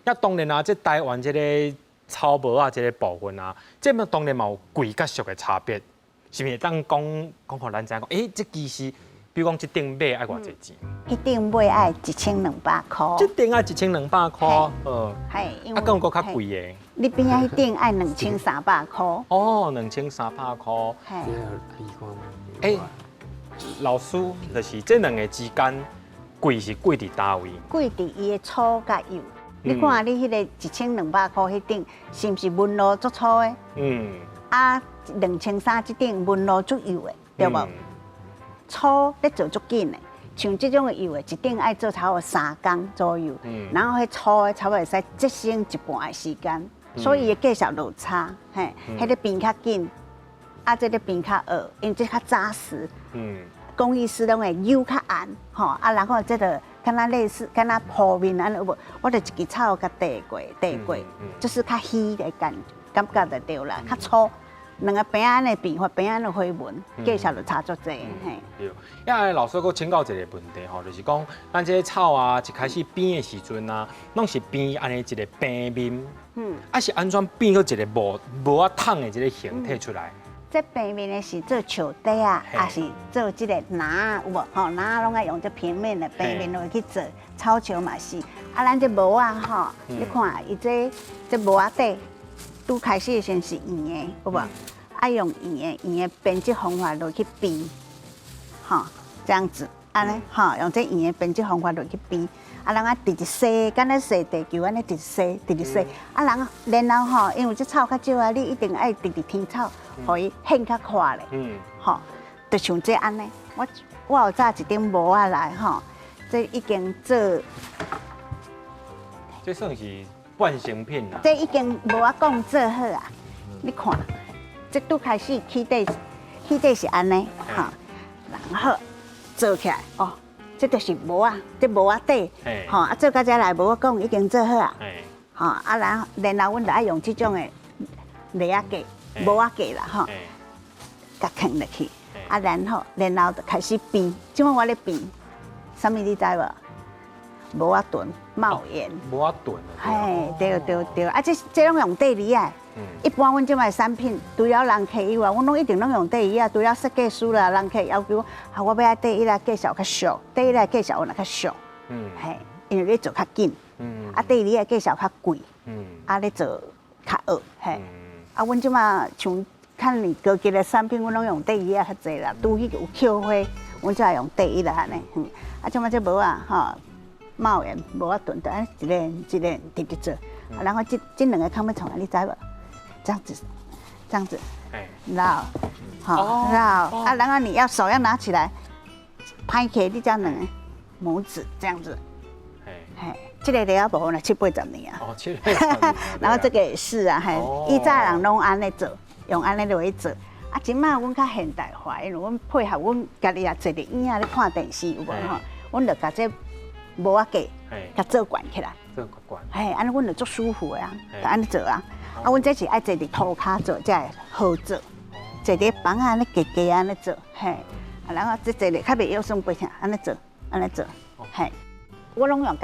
那當然啊，這台灣這个草帽仔這个部分啊，這麼當然嘛有貴佮俗的差別，是毋是會當講講予咱知影講？這其實，比如講這頂買愛偌濟錢？彼頂買愛1200箍。這頂愛1200箍，嗯。嘿，啊，閣有閣較貴的。你邊仔彼頂愛2300箍。哦，2300箍。嘿。老師，就是這兩个之間貴是貴佇佗位？貴佇伊的粗佮幼。你看你彼个1200箍彼頂，是毋是紋路足粗的？啊，2300這頂紋路足幼的，對無？粗咧做足緊的，像這種的幼的，一頂愛做差不多3工左右。然後彼粗的差不多會使節省一半的時間，所以伊的價數就有差。嘿，彼个變較緊，啊，這个變較幼，因為這較紮實。工藝師攏會扭較硬，吼啊，然後這个敢若類似敢若鋪面按呢有無？我就一支草共遞過，遞過，就是較虛的感覺就對啦，較粗。兩个邊按呢變或邊按呢花紋，價數就差足濟。嘿。對，因為老師閣請教一个問題吼，就是講咱這个草啊，一開始編的時陣啊，攏是編按呢一个平面，啊是按怎變做一个無無仔桶的這个形體出來？這平面的是做樹底啊，抑是做這个籃仔有無？吼，籃仔攏愛用這平面的平面落去做，草球嘛是。啊，咱這帽仔吼，你看伊這這帽仔底，拄開始的時陣是圓的，有無？愛用圓的圓的編織方法落去編，吼，這樣子，按呢，吼，用這圓的編織方法落去編。啊，人啊直直踅，敢若踅地球按呢直踅，直直踅。啊，人然後吼，因為這草較少啊，你一定愛直直添草，予伊顯較闊咧。吼，就像這按呢，我有紮一頂帽仔來吼，這已經做。這算是半成品啦。這已經帽仔講做好啊，你看，這拄開始起底，起底是按呢，吼，然後做起來哦。這就是帽仔，這帽仔底，吼啊做到這來，帽仔講已經做好啊，吼啊然後然後阮就愛用這種的犁仔架、帽仔架啦，吼，共囥落去，啊然後然後就開始編，這擺我咧編，啥物你知無？帽仔脣帽檐。帽仔脣。嘿，對對對，啊這這攏用短厘仔。一般阮這擺產品，除了人客以外，阮攏一定攏用短厘仔。除了設計師啦，人客要求啊，我欲愛短厘仔價數較俗，短厘仔價數有較俗。嘿，因為你做較緊。啊，短厘仔價數較貴。啊，你做較幼。嘿。啊，阮這擺像看你高級的產品，阮攏用短厘仔較濟啦。拄彼個有扣花，阮才會用短厘仔按呢。啊，這擺這帽仔吼，帽檐帽仔脣，就按呢一個一個直直做。啊，然後這這兩个較欲創啥，你知無？這樣子，這樣子，繞，好繞啊，然後你要手要拿起來，拍開你這樣兩个拇指這樣子，嘿，這个了無呢七八十年啊。哦，七八十年。然後這個也是啊，嘿，以早人攏按呢做，用按呢落去做。啊，這擺阮較現代化，因為阮配合阮家己也坐佇椅仔咧看電視有無吼？阮就共這帽仔架，共做懸起來。做懸。嘿，按呢阮就足舒服的啊，就按呢做啊。啊，阮這是愛坐佇塗跤做，才會好做。坐佇房仔按呢低低按呢做，嘿。啊，然後這坐咧較袂腰酸背疼，按呢做，按呢做，嘿。我攏用共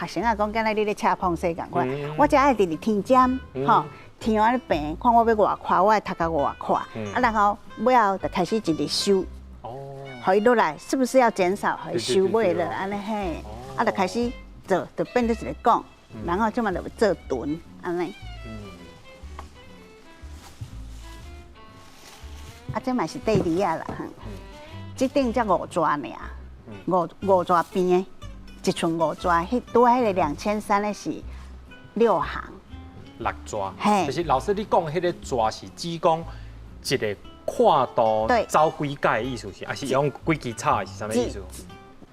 學生仔講，敢若你咧車碰西仝款，我才愛直直添針，吼，添按呢平，看我欲偌寬，我愛讀甲偌寬。啊，然後尾後就開始直直收，予伊落來，是不是要減少？予伊收尾了，按呢嘿，啊，就開始做，就變做一个管，然後這擺就做脣，按呢。啊，這嘛是短厘仔啦，這頂才五逝爾，五五逝邊的，一寸五逝，彼拄仔彼个2300的是六行。六逝，就是老師你講彼个逝是指講一个闊度走幾界的意思是，抑是用幾支草是啥物意思？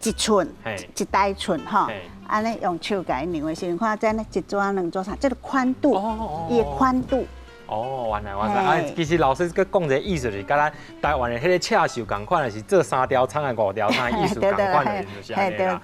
一寸，一大寸吼，按呢用手共伊量的時陣，看這按呢一逝、兩逝、三，這个寬度，伊的寬度。哦，原來原來，啊，其實老師閣講一个意思，就是佮咱台灣的彼个刺繡仝款，是做三條蔥抑五條蔥的意思仝款的，就是按呢啦。